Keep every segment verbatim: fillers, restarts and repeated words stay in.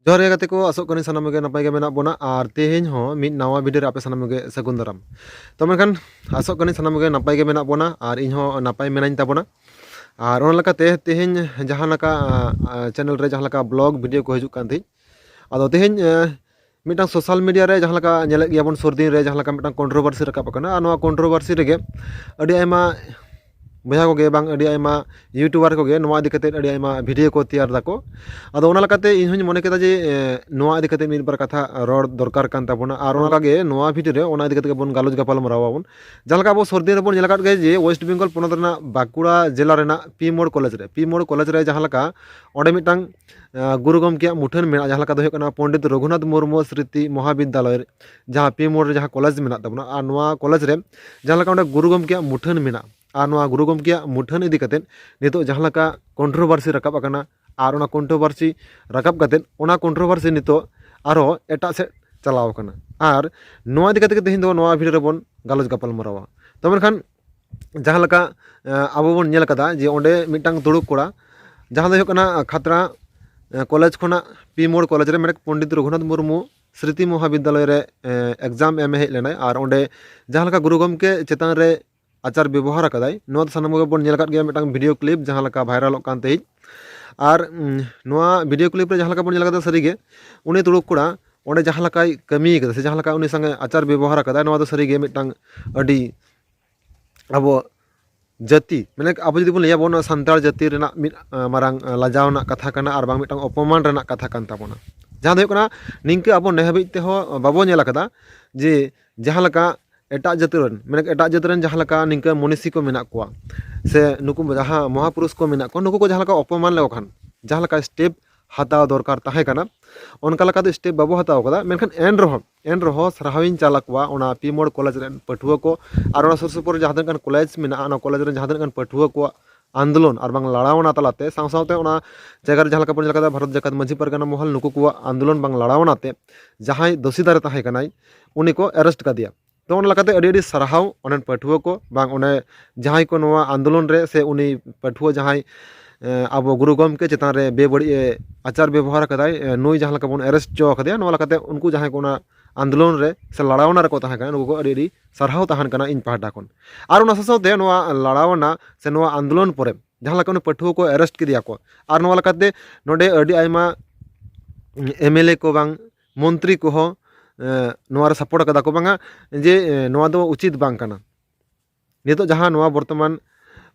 ᱡᱚᱦᱟᱨ ᱜᱮ ᱜᱟᱛᱮ ᱠᱚ, ᱟᱥᱚᱜ ᱠᱟᱹᱱᱟᱹᱧ ᱥᱟᱱᱟᱢ ᱜᱮ ᱱᱟᱯᱟᱭ ᱜᱮ ᱢᱮᱱᱟᱜ ᱵᱚᱱᱟ᱾ ᱟᱨ ᱛᱮᱦᱮᱧ ᱦᱚᱸ ᱢᱤᱫ ᱱᱟᱣᱟ ᱵᱷᱤᱰᱤᱭᱳ ᱨᱮ ᱟᱯᱮ ᱥᱟᱱᱟᱢ ᱜᱮ ᱥᱟᱹᱜᱩᱱ ᱫᱟᱨᱟᱢ᱾ ᱛᱚ ᱢᱮᱱᱠᱷᱟᱱ ᱟᱥᱚᱜ ᱠᱟᱹᱱᱟᱹᱧ ᱥᱟᱱᱟᱢ ᱜᱮ ᱱᱟᱯᱟᱭ ᱜᱮ ᱢᱮᱱᱟᱜ ᱵᱚᱱᱟ ᱟᱨ ᱤᱧ ᱦᱚᱸ ᱱᱟᱯᱟᱭ ᱢᱮᱱᱟᱧ ᱛᱟᱵᱚᱱᱟ᱾ ᱟᱨ ᱚᱱᱟ ᱞᱮᱠᱟᱛᱮ ᱛᱮᱦᱮᱧ ᱡᱟᱦᱟᱸ ᱞᱮᱠᱟ ᱪᱮᱱᱮᱞ ᱨᱮ ᱡᱟᱦᱟᱸ ᱞᱮᱠᱟ ᱵᱞᱚᱜ ᱵᱷᱤᱰᱤᱭᱳ ᱠᱚ ᱦᱤᱡᱩᱜ ᱠᱟᱱ ᱛᱟᱦᱮᱸᱫ, ᱟᱫᱚ ᱛᱮᱦᱮᱧ ᱢᱤᱫᱴᱟᱝ ᱥᱳᱥᱟᱞ ᱢᱤᱰᱤᱭᱟ ᱨᱮ ᱡᱟᱦᱟᱸ ᱞᱮᱠᱟ ᱧᱮᱞᱮᱫ ᱜᱮᱭᱟᱵᱚᱱ, ᱥᱩᱨ ᱫᱤᱱ ᱨᱮ ᱡᱟᱦᱟᱸ ᱞᱮᱠᱟ ᱢᱤᱫᱴᱟᱝ ᱠᱚᱱᱴᱨᱳᱵᱷᱟᱨᱥᱤ ᱨᱟᱠᱟᱵ ᱟᱠᱟᱱᱟ᱾ ᱟᱨ ᱱᱚᱣᱟ ᱠᱚᱱᱴᱨᱳᱵᱷᱟᱨᱥᱤ ᱨᱮᱜᱮ ᱟᱹᱰᱤ ᱟᱭᱢᱟ ᱵᱚᱭᱦᱟ ᱠᱚᱜᱮ ᱵᱟᱝ ᱟᱹᱰᱤ ᱟᱭᱢᱟ ᱭᱩᱴᱩᱵᱟᱨ ᱠᱚᱜᱮ ᱱᱚᱣᱟ ᱤᱫᱤ ᱠᱟᱛᱮᱫ ᱟᱹᱰᱤ ᱟᱭᱢᱟ ᱵᱷᱤᱰᱤᱭᱳ ᱠᱚ ᱛᱮᱭᱟᱨ ᱫᱟᱠᱚ᱾ ᱟᱫᱚ ᱚᱱᱟ ᱞᱮᱠᱟᱛᱮ ᱤᱧ ᱦᱚᱧ ᱢᱚᱱᱮ ᱠᱮᱫᱟ ᱡᱮ, ᱮ, ᱱᱚᱣᱟ ᱤᱫᱤ ᱠᱟᱛᱮᱫ ᱢᱤᱫ ᱵᱟᱨ ᱠᱟᱛᱷᱟ ᱨᱚᱲ ᱫᱚᱨᱠᱟᱨ ᱠᱟᱱ ᱛᱟᱵᱚᱱᱟ᱾ ᱟᱨ ᱚᱱᱠᱟᱜᱮ ᱱᱚᱣᱟ ᱵᱷᱤᱰᱤᱭᱳ ᱨᱮ ᱚᱱᱟ ᱤᱫᱤ ᱠᱟᱛᱮᱫ ᱜᱮᱵᱚᱱ ᱜᱟᱞᱚᱪ ᱜᱟᱯᱟᱞ ᱢᱟᱨᱟᱣ ᱟᱵᱚᱱ᱾ ᱡᱟᱦᱟᱸ ᱞᱮᱠᱟ ᱟᱵᱚ ᱥᱩᱨ ᱫᱤᱱ ᱨᱮᱵᱚᱱ ᱧᱮᱞ ᱟᱠᱟᱫ ᱜᱮ ᱡᱮ ᱳᱭᱮᱥᱴ ᱵᱮᱝᱜᱚᱞ ᱯᱚᱱᱚᱛ ᱨᱮᱱᱟᱜ ᱵᱟᱸᱠᱩᱲᱟ ᱡᱮᱞᱟ ᱨᱮᱱᱟᱜ ᱯᱤ ᱢᱳᱲ ᱠᱚᱞᱮᱡᱽ ᱨᱮ, ᱯᱤ ᱢᱳᱲ ᱠᱚᱞᱮᱡᱽ ᱨᱮ ᱡᱟᱦᱟᱸ ᱞᱮᱠᱟ ᱚᱸᱰᱮ ᱢᱤᱫᱴᱟᱝ, ᱮ, ᱜᱩᱨᱩ ᱜᱚᱢᱠᱮᱭᱟᱜ ᱢᱩᱴᱷᱟᱹᱱ ᱢᱮᱱᱟᱜᱼᱟ, ᱡᱟᱦᱟᱸ ᱞᱮᱠᱟ ᱫᱚ ᱦᱩᱭᱩᱜ ᱠᱟᱱᱟ ᱯᱚᱱᱰᱤᱛ ᱨᱚᱜᱷᱩᱱᱟᱛᱷ ᱢᱩᱨᱢᱩ ᱥᱨᱤᱛᱤ ᱢᱚᱦᱟᱵᱤᱫᱽᱫᱟᱞᱚᱭ ᱨᱮ, ᱡᱟᱦᱟᱸ ᱯᱤ ᱢᱳᱲ ᱨᱮ ᱡᱟᱦᱟᱸ ᱠᱚᱞᱮᱡᱽ ᱢᱮᱱᱟᱜ ᱛᱟᱵᱚᱱᱟ᱾ ᱟᱨ ᱱᱚᱣᱟ ᱠᱚᱞᱮᱡᱽ ᱨᱮ ᱡᱟᱦᱟᱸ ᱞᱮᱠᱟ ᱚᱸᱰᱮ ᱜᱩᱨᱩ ᱜᱚᱢᱠᱮᱭᱟᱜ ᱢᱩᱴᱷᱟᱹᱱ ᱢᱮᱱᱟᱜᱼᱟ, ᱟᱨ ᱱᱚᱣᱟ ᱜᱩᱨᱩ ᱜᱚᱢᱠᱮᱭᱟᱜ ᱢᱩᱴᱷᱟᱹᱱ ᱤᱫᱤ ᱠᱟᱛᱮᱫ ᱱᱤᱛᱚᱜ ᱡᱟᱦᱟᱸ ᱞᱮᱠᱟ ᱠᱚᱱᱴᱨᱳᱵᱷᱟᱨᱥᱤ ᱨᱟᱠᱟᱵ ᱟᱠᱟᱱᱟ, ᱟᱨ ᱚᱱᱟ ᱠᱚᱱᱴᱨᱳᱵᱷᱟᱨᱥᱤ ᱨᱟᱠᱟᱵ ᱠᱟᱛᱮᱫ ᱚᱱᱟ ᱠᱚᱱᱴᱨᱳᱵᱷᱟᱨᱥᱤ ᱱᱤᱛᱚᱜ ᱟᱨᱦᱚᱸ ᱮᱴᱟᱜ ᱥᱮᱫ ᱪᱟᱞᱟᱣ ᱟᱠᱟᱱᱟ᱾ ᱟᱨ ᱱᱚᱣᱟ ᱤᱫᱤ ᱠᱟᱛᱮᱫ ᱜᱮ ᱛᱮᱦᱮᱧ ᱫᱚ ᱱᱚᱣᱟ ᱵᱷᱤᱰᱤᱭᱳ ᱨᱮᱵᱚᱱ ᱜᱟᱞᱚᱪ ᱜᱟᱯᱟᱞ ᱢᱟᱨᱟᱣᱟ᱾ ᱛᱚ ᱢᱮᱱᱠᱷᱟᱱ ᱡᱟᱦᱟᱸ ᱞᱮᱠᱟ, ᱮ, ᱟᱵᱚ ᱵᱚᱱ ᱧᱮᱞ ᱟᱠᱟᱫᱟ ᱡᱮ ᱚᱸᱰᱮ ᱢᱤᱫᱴᱟᱝ ᱛᱩᱲᱩᱠ ᱠᱚᱲᱟ, ᱡᱟᱦᱟᱸ ᱫᱚ ᱦᱩᱭᱩᱜ ᱠᱟᱱᱟ ᱠᱷᱟᱛᱲᱟ, ᱮ, ᱠᱚᱞᱮᱡᱽ ᱠᱷᱚᱱᱟᱜ, ᱯᱤ ᱢᱳᱲ ᱠᱚᱞᱮᱡᱽ ᱨᱮ ᱢᱮᱱᱟᱜ ᱯᱚᱱᱰᱤᱛ ᱨᱚᱜᱷᱩᱱᱟᱛᱷ ᱢᱩᱨᱢᱩ ᱥᱨᱤᱛᱤ ᱢᱚᱦᱟᱵᱤᱫᱽᱫᱟᱞᱚᱭ ᱨᱮ, ᱮ, ᱮᱠᱡᱟᱢ ᱮᱢ ᱦᱮᱡ ᱞᱮᱱᱟᱭ᱾ ᱟᱨ ᱚᱸᱰᱮ ᱡᱟᱦᱟᱸ ᱞᱮᱠᱟ ᱜᱩᱨᱩ ᱜᱚᱢᱠᱮ ᱪᱮᱛᱟᱱ ᱨᱮ ᱟᱪᱟᱨ ᱵᱮᱵᱚᱦᱟᱨ ᱟᱠᱟᱫᱟᱭ, ᱱᱚᱣᱟ ᱫᱚ ᱥᱟᱱᱟᱢ ᱠᱚᱜᱮ ᱵᱚᱱ ᱧᱮᱞ ᱟᱠᱟᱫ ᱜᱮᱭᱟ, ᱢᱤᱫᱴᱟᱝ ᱵᱷᱤᱰᱤᱭᱳ ᱠᱞᱤᱯ ᱡᱟᱦᱟᱸ ᱞᱮᱠᱟ ᱵᱷᱟᱭᱨᱟᱞᱚᱜ ᱠᱟᱱ ᱛᱟᱦᱮᱸᱫ᱾ ᱟᱨ, ᱩᱢ, ᱱᱚᱣᱟ ᱵᱷᱤᱰᱤᱭᱳ ᱠᱞᱤᱯ ᱨᱮ ᱡᱟᱦᱟᱸ ᱞᱮᱠᱟ ᱵᱚᱱ ᱧᱮᱞ ᱟᱠᱟᱫᱟ, ᱥᱟᱹᱨᱤᱜᱮ ᱩᱱᱤ ᱛᱩᱲᱩᱠ ᱠᱚᱲᱟ ᱚᱸᱰᱮ ᱡᱟᱦᱟᱸ ᱞᱮᱠᱟᱭ ᱠᱟᱹᱢᱤ ᱠᱟᱫᱟ ᱥᱮ ᱡᱟᱦᱟᱸ ᱞᱮᱠᱟ ᱩᱱᱤ ᱥᱟᱝᱜᱮ ᱟᱪᱟᱨ ᱵᱮᱵᱚᱦᱟᱨ ᱟᱠᱟᱫᱟᱭ, ᱱᱚᱣᱟ ᱫᱚ ᱥᱟᱹᱨᱤᱜᱮ ᱢᱤᱫᱴᱟᱝ ᱟᱹᱰᱤ ᱟᱵᱚ ᱡᱟᱹᱛᱤ, ᱢᱟᱱᱮ ᱟᱵᱚ ᱡᱩᱫᱤ ᱵᱚᱱ ᱞᱟᱹᱭᱟ, ᱟᱵᱚ ᱱᱚᱣᱟ ᱥᱟᱱᱛᱟᱲ ᱡᱟᱹᱛᱤ ᱨᱮᱱᱟᱜ ᱢᱤᱫ, ᱟ, ᱢᱟᱨᱟᱝ, ᱟ, ᱞᱟᱡᱟᱣ ᱨᱮᱱᱟᱜ ᱠᱟᱛᱷᱟ ᱠᱟᱱᱟ ᱟᱨ ᱵᱟᱝ ᱢᱤᱫᱴᱟᱝ ᱚᱯᱚᱢᱟᱱ ᱨᱮᱱᱟᱜ ᱠᱟᱛᱷᱟ ᱠᱟᱱ ᱛᱟᱵᱚᱱᱟ᱾ ᱡᱟᱦᱟᱸ ᱫᱚ ᱦᱩᱭᱩᱜ ᱠᱟᱱᱟ, ᱱᱤᱝᱠᱟᱹ ᱟᱵᱚ ᱱᱮ ᱦᱟᱹᱵᱤᱡ ᱛᱮᱦᱚᱸ ᱵᱟᱵᱚ ᱧᱮᱞ ᱟᱠᱟᱫᱟ ᱡᱮ ᱡᱟᱦᱟᱸ ᱞᱮᱠᱟ ᱮᱴᱟᱜ ᱡᱟᱹᱛ ᱨᱮᱱ, ᱢᱟᱱᱮ ᱮᱴᱟᱜ ᱡᱟᱹᱛ ᱨᱮᱱ ᱡᱟᱦᱟᱸ ᱞᱮᱠᱟ ᱱᱤᱝᱠᱟᱹ ᱢᱚᱱᱤᱥᱤ ᱠᱚ ᱢᱮᱱᱟᱜ ᱠᱚᱣᱟ ᱥᱮ ᱱᱩᱠᱩ ᱡᱟᱦᱟᱸ ᱢᱚᱦᱟᱯᱩᱨᱩᱥ ᱠᱚ ᱢᱮᱱᱟᱜ ᱠᱚᱣᱟ, ᱱᱩᱠᱩ ᱠᱚ ᱡᱟᱦᱟᱸ ᱞᱮᱠᱟ ᱚᱯᱚᱢᱟᱱ ᱞᱮᱠᱚ ᱠᱷᱟᱱ ᱡᱟᱦᱟᱸ ᱞᱮᱠᱟ ᱥᱴᱮᱯ ᱦᱟᱛᱟᱣ ᱫᱚᱨᱠᱟᱨ ᱛᱟᱦᱮᱸ ᱠᱟᱱᱟ, ᱚᱱᱠᱟ ᱞᱮᱠᱟ ᱫᱚ ᱥᱴᱮᱯ ᱵᱟᱵᱚ ᱦᱟᱛᱟᱣ ᱠᱟᱫᱟ᱾ ᱢᱮᱱᱠᱷᱟᱱ ᱮᱱ ᱨᱮᱦᱚᱸ, ᱮᱱ ᱨᱮᱦᱚᱸ ᱥᱟᱨᱦᱟᱣᱤᱧ ᱪᱟᱞ ᱟᱠᱚᱣᱟ ᱚᱱᱟ ᱯᱤ ᱢᱳᱲ ᱠᱚᱞᱮᱡᱽ ᱨᱮᱱ ᱯᱟᱹᱴᱷᱩᱣᱟᱹ ᱠᱚ ᱟᱨ ᱚᱱᱟ ᱥᱩᱨ ᱥᱩᱯᱩᱨ ᱡᱟᱦᱟᱸ ᱛᱤᱱᱟᱹᱜ ᱜᱟᱱ ᱠᱚᱞᱮᱡᱽ ᱢᱮᱱᱟᱜᱼᱟ, ᱚᱱᱟ ᱠᱚᱞᱮᱡᱽ ᱨᱮᱱ ᱡᱟᱦᱟᱸ ᱛᱤᱱᱟᱹᱜ ᱜᱟᱱ ᱯᱟᱹᱴᱷᱩᱣᱟᱹ ᱠᱚᱣᱟᱜ ᱟᱱᱫᱳᱞᱚᱱ ᱟᱨ ᱵᱟᱝ ᱞᱟᱲᱟᱣᱱᱟ ᱛᱟᱞᱟᱛᱮ, ᱥᱟᱶ ᱥᱟᱶᱛᱮ ᱚᱱᱟ ᱡᱟᱭᱜᱟ ᱨᱮ ᱡᱟᱦᱟᱸ ᱞᱮᱠᱟ ᱵᱚᱱ ᱧᱮᱞ ᱠᱟᱫᱟ, ᱵᱷᱟᱨᱚᱛ ᱡᱟᱠᱟᱛ ᱢᱟᱹᱡᱷᱤ ᱯᱟᱨᱜᱟᱱᱟ ᱢᱚᱦᱚᱞ ᱱᱩᱠᱩ ᱠᱚᱣᱟᱜ ᱟᱱᱫᱳᱞᱚᱱ ᱵᱟᱝ ᱞᱟᱲᱟᱣᱱᱟ ᱛᱮ ᱡᱟᱦᱟᱸᱭ ᱫᱳᱥᱤ ᱫᱟᱨᱮ ᱛᱟᱦᱮᱸ ᱠᱟᱱᱟᱭ, ᱩᱱᱤ ᱠᱚ ᱮᱨᱮᱥᱴ ᱠᱟᱫᱮᱭᱟ᱾ ᱛᱚ ᱚᱱᱟ ᱞᱮᱠᱟᱛᱮ ᱟᱹᱰᱤ ᱟᱹᱰᱤ ᱥᱟᱨᱦᱟᱣ ᱚᱸᱰᱮᱱ ᱯᱟᱹᱴᱷᱩᱣᱟᱹ ᱠᱚ, ᱵᱟᱝ ᱚᱸᱰᱮ ᱡᱟᱦᱟᱸᱭ ᱠᱚ ᱱᱚᱣᱟ ᱟᱱᱫᱳᱞᱚᱱ ᱨᱮ ᱥᱮ ᱩᱱᱤ ᱯᱟᱹᱴᱷᱩᱣᱟᱹ ᱡᱟᱦᱟᱸᱭ ᱮ, ᱟᱵᱚ ᱜᱩᱨᱩ ᱜᱚᱢᱠᱮ ᱪᱮᱛᱟᱱ ᱨᱮ ᱵᱮᱵᱟᱹᱲᱤᱡ ᱮ ᱟᱪᱟᱨ ᱵᱮᱵᱚᱦᱟᱨ ᱟᱠᱟᱫᱟᱭ, ᱮ, ᱱᱩᱭ ᱡᱟᱦᱟᱸ ᱞᱮᱠᱟ ᱵᱚᱱ arrest ᱦᱚᱪᱚ ᱟᱠᱟᱫᱮᱭᱟ, ᱱᱚᱣᱟ ᱞᱮᱠᱟᱛᱮ ᱩᱱᱠᱩ ᱡᱟᱦᱟᱸᱭ ᱠᱚ ᱚᱱᱟ ᱟᱱᱫᱳᱞᱚᱱ ᱨᱮ ᱥᱮ ᱞᱟᱲᱟᱣᱱᱟ ᱨᱮᱠᱚ ᱛᱟᱦᱮᱸ ᱠᱟᱱᱟ, ᱱᱩᱠᱩ ᱠᱚ ᱟᱹᱰᱤ ᱟᱹᱰᱤ ᱥᱟᱨᱦᱟᱣ ᱛᱟᱦᱮᱱ ᱠᱟᱱᱟ ᱤᱧ ᱯᱟᱦᱴᱟ ᱠᱷᱚᱱ᱾ ᱟᱨ ᱚᱱᱟ ᱥᱟᱶ ᱥᱟᱶᱛᱮ ᱱᱚᱣᱟ ᱞᱟᱲᱟᱣᱱᱟ ᱥᱮ ᱱᱚᱣᱟ ᱟᱱᱫᱳᱞᱚᱱ ᱯᱚᱨᱮ ᱡᱟᱦᱟᱸ ᱞᱮᱠᱟ ᱩᱱᱤ ᱯᱟᱹᱴᱷᱩᱣᱟᱹ ᱠᱚ arrest ᱠᱮᱫᱮᱭᱟ ᱠᱚ, ᱟᱨ ᱱᱚᱣᱟ ᱞᱮᱠᱟᱛᱮ ᱱᱚᱰᱮ ᱟᱹᱰᱤ ᱟᱭᱢᱟ M L A ᱠᱚ ᱵᱟᱝ ᱢᱚᱱᱛᱨᱤ ᱠᱚᱦᱚᱸ, ᱮ, ᱱᱚᱣᱟ ᱨᱮ support ᱟᱠᱟᱫᱟ ᱠᱚ ᱵᱟᱝᱟ ᱡᱮ, ᱮ, ᱱᱚᱣᱟ ᱫᱚ ᱩᱪᱤᱛ ᱵᱟᱝ ᱠᱟᱱᱟ᱾ ᱱᱤᱛᱚᱜ ᱡᱟᱦᱟᱸ ᱱᱚᱣᱟ ᱵᱚᱨᱛᱚᱢᱟᱱ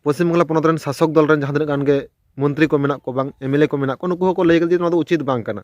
ᱯᱚᱥᱪᱤᱢ ᱵᱟᱝᱞᱟ ᱯᱚᱱᱚᱛ ᱨᱮᱱ ᱥᱟᱥᱚᱠ ᱫᱚᱞ ᱨᱮᱱ ᱡᱟᱦᱟᱸ ᱛᱤᱱᱟᱹᱜ ᱜᱟᱱ ᱜᱮ ᱢᱚᱱᱛᱨᱤ ᱠᱚ ᱢᱮᱱᱟᱜ ᱠᱚ ᱵᱟᱝ M L A ᱠᱚ ᱢᱮᱱᱟᱜ ᱠᱚ, ᱱᱩᱠᱩ ᱦᱚᱸᱠᱚ ᱞᱟᱹᱭ ᱠᱟᱫᱟ ᱡᱮ ᱱᱚᱣᱟ ᱫᱚ ᱩᱪᱤᱛ ᱵᱟᱝ ᱠᱟᱱᱟ᱾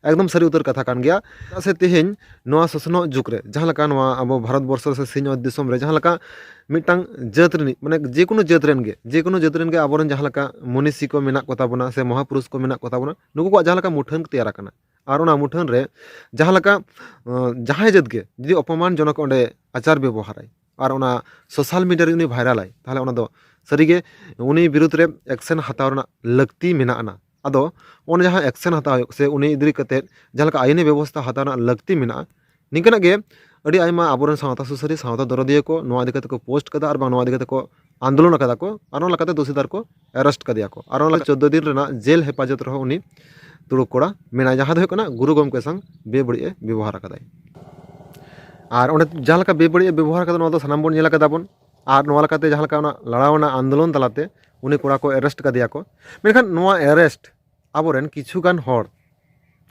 ᱮᱠᱫᱚᱢ ᱥᱟᱹᱨᱤ ᱩᱛᱟᱹᱨ ᱠᱟᱛᱷᱟ ᱠᱟᱱ ᱜᱮᱭᱟ᱾ ᱪᱮᱫᱟᱜ ᱥᱮ ᱛᱮᱦᱮᱧ ᱱᱚᱣᱟ ᱥᱚᱥᱱᱚᱜ ᱡᱩᱜᱽ ᱨᱮ ᱡᱟᱦᱟᱸ ᱞᱮᱠᱟ ᱱᱚᱣᱟ ᱟᱵᱚ ᱵᱷᱟᱨᱚᱛ ᱵᱚᱨᱥᱚ ᱥᱮ ᱥᱤᱧᱚᱛ ᱫᱤᱥᱚᱢ ᱨᱮ ᱡᱟᱦᱟᱸ ᱞᱮᱠᱟ ᱢᱤᱫᱴᱟᱝ ᱡᱟᱹᱛ ᱨᱤᱱᱤᱡ, ᱢᱟᱱᱮ ᱡᱮᱠᱳᱱᱳ ᱡᱟᱹᱛ ᱨᱮᱱ ᱜᱮ, ᱡᱮᱠᱳᱱᱳ ᱡᱟᱹᱛ ᱨᱮᱱ ᱜᱮ ᱟᱵᱚᱨᱮᱱ ᱡᱟᱦᱟᱸ ᱞᱮᱠᱟ ᱢᱚᱱᱤᱥᱤ ᱠᱚ ᱢᱮᱱᱟᱜ ᱠᱚᱛᱟ ᱵᱚᱱᱟ ᱥᱮ ᱢᱚᱦᱟᱯᱩᱨᱩᱥ ᱠᱚ ᱢᱮᱱᱟᱜ ᱠᱚᱛᱟ ᱵᱚᱱᱟ, ᱱᱩᱠᱩ ᱠᱚᱣᱟᱜ ᱡᱟᱦᱟᱸ ᱞᱮᱠᱟ ᱢᱩᱴᱷᱟᱹᱱ ᱛᱮᱭᱟᱨ ᱟᱠᱟᱱᱟ, ᱟᱨ ᱚᱱᱟ ᱢᱩᱴᱷᱟᱹᱱ ᱨᱮ ᱡᱟᱦᱟᱸ ᱞᱮᱠᱟ, ᱟᱸ, ᱡᱟᱦᱟᱸᱭ ᱡᱟᱹᱛ ᱜᱮ ᱡᱩᱫᱤ ᱚᱯᱚᱢᱟᱱ ᱡᱚᱱᱚᱠ ᱚᱸᱰᱮ ᱟᱪᱟᱨ ᱵᱮᱵᱚᱦᱟᱨᱟᱭ ᱟᱨ ᱚᱱᱟ social media ᱨᱮ ᱩᱱᱤ ᱵᱷᱟᱭᱨᱟᱞᱟᱭ, ᱛᱟᱦᱚᱞᱮ ᱚᱱᱟ ᱫᱚ ᱥᱟᱹᱨᱤᱜᱮ ᱩᱱᱤ ᱵᱤᱨᱩᱫᱽ ᱨᱮ action ᱦᱟᱛᱟᱣ ᱨᱮᱱᱟᱜ ᱞᱟᱹᱠᱛᱤ ᱢᱮᱱᱟᱜ ᱟᱱᱟ᱾ ᱟᱫᱚ ᱚᱱᱟ ᱡᱟᱦᱟᱸ action ᱦᱟᱛᱟᱣ ᱦᱩᱭᱩᱜ ᱥᱮ ᱩᱱᱤ ᱤᱫᱤ ᱠᱟᱛᱮᱫ ᱡᱟᱦᱟᱸ ᱞᱮᱠᱟ ᱟᱭᱤᱱᱤ ᱵᱮᱵᱚᱥᱛᱷᱟ ᱦᱟᱛᱟᱣ ᱨᱮᱱᱟᱜ ᱞᱟᱹᱠᱛᱤ ᱢᱮᱱᱟᱜᱼᱟ, ᱱᱤᱝᱠᱟᱹᱱᱟᱜ ᱜᱮ ᱟᱹᱰᱤ ᱟᱭᱢᱟ ᱟᱵᱚᱨᱮᱱ ᱥᱟᱶᱛᱟ ᱥᱩᱥᱟᱹᱨᱤᱭᱟᱹ, ᱥᱟᱶᱛᱟ ᱫᱚᱨᱚᱫᱤᱭᱟᱹ ᱠᱚ ᱱᱚᱣᱟ ᱤᱫᱤ ᱠᱟᱛᱮ ᱠᱚ post ᱠᱟᱫᱟ ᱟᱨ ᱵᱟᱝ ᱱᱚᱣᱟ ᱤᱫᱤ ᱠᱟᱛᱮ ᱠᱚ ᱟᱱᱫᱳᱞᱚᱱ ᱟᱠᱟᱫᱟ ᱠᱚ, ᱟᱨ ᱚᱱᱟ ᱞᱮᱠᱟᱛᱮ ᱫᱳᱥᱤᱫᱟᱨ ᱠᱚ arrest ᱠᱟᱫᱮᱭᱟ ᱠᱚ, ᱟᱨ ᱚᱱᱟ ᱞᱮᱠᱟᱛᱮ ᱪᱳᱫᱽᱫᱳ ᱫᱤᱱ ᱨᱮᱱᱟᱜ ᱡᱮᱞ ᱦᱮᱯᱟᱡᱚᱛ ᱨᱮᱦᱚᱸ ᱩᱱᱤ ᱛᱩᱲᱩᱠ ᱠᱚᱲᱟ ᱢᱮᱱᱟᱭ, ᱡᱟᱦᱟᱸ ᱫᱚ ᱦᱩᱭᱩᱜ ᱠᱟᱱᱟ ᱜᱩᱨᱩ ᱜᱚᱢᱠᱮ ᱥᱟᱝ ᱵᱮᱵᱟᱹᱲᱤᱡ ᱮ ᱵᱮᱵᱚᱦᱟᱨ ᱟᱠᱟᱫᱟᱭ᱾ ᱟᱨ ᱚᱸᱰᱮ ᱡᱟᱦᱟᱸ ᱞᱮᱠᱟ ᱵᱮᱵᱟᱹᱲᱤᱡ ᱮ ᱵᱮᱵᱚᱦᱟᱨ ᱟᱠᱟᱫᱟ, ᱱᱚᱣᱟ ᱫᱚ ᱥᱟᱱᱟᱢ ᱵᱚᱱ ᱧᱮᱞ ᱟᱠᱟᱫᱟ ᱵᱚᱱ᱾ ᱟᱨ ᱱᱚᱣᱟ ᱞᱮᱠᱟᱛᱮ ᱡᱟᱦᱟᱸ ᱞᱮᱠᱟ ᱚᱱᱟ ᱞᱟᱲᱟᱣᱱᱟ ᱟᱱᱫᱳᱞᱚᱱ ᱛᱟᱞᱟᱛᱮ ᱩᱱᱤ ᱠᱚᱲᱟ ᱠᱚ arrest ᱠᱟᱫᱮᱭᱟ ᱠᱚ, ᱢᱮᱱᱠᱷᱟᱱ ᱱᱚᱣᱟ arrest ᱟᱵᱚᱨᱮᱱ ᱠᱤᱪᱷᱩ ᱜᱟᱱ ᱦᱚᱲ,